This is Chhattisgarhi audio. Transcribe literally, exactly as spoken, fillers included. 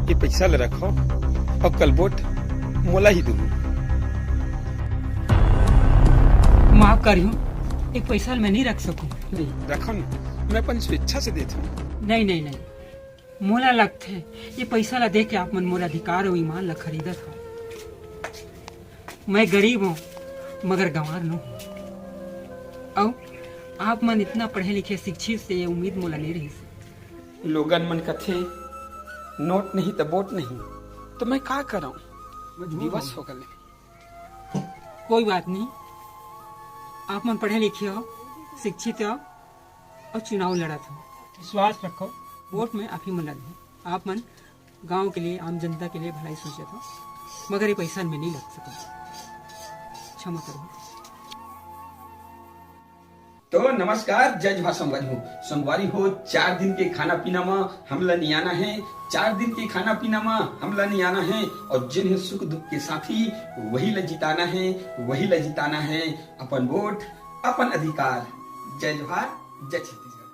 ये पैसा ल रखो, अउ कल वोट मोला ही दूहू। माफ करियो, ये पैसा ल मैं नहीं रख सकूं। रखो ना, मैं अपन स्वेच्छा से देत हूँ। नहीं नहीं नहीं, मोला लगथे ये पैसा ला दे के आप मन मोर अधिकार अउ ईमान ला खरीदत हो। मैं गरीब हूँ, मगर गंवार नो हूँ। अउ आप मन इतना पढ़े लिखे शिक्षित से ये उम्मीद मोला नहीं रही। लोगन मन कथे, नोट नहीं तो वोट नहीं, तो मैं का करऊं? विवश हो गले। कोई बात नहीं, आप मन पढ़े लिखे हो, शिक्षित हो और चुनाव लड़त हो। विश्वास रखो, वोट में आप ही मन लड़े हो। आप मन गांव के लिए, आम जनता के लिए भलाई सोचत हो, मगर ये पैसा में नहीं लग सको। क्षमा करो। तो नमस्कार, जय जोहार संगवारी हो। संगवारी हो, चार दिन के खाना पीना म हमला नियाना है। चार दिन के खाना पीना म हमला नियाना है, और जिन है सुख दुख के साथी, वही ला जिताना है, वही ला जिताना है। अपन वोट, अपन अधिकार। जय जोहार, जय छत्तीसगढ़।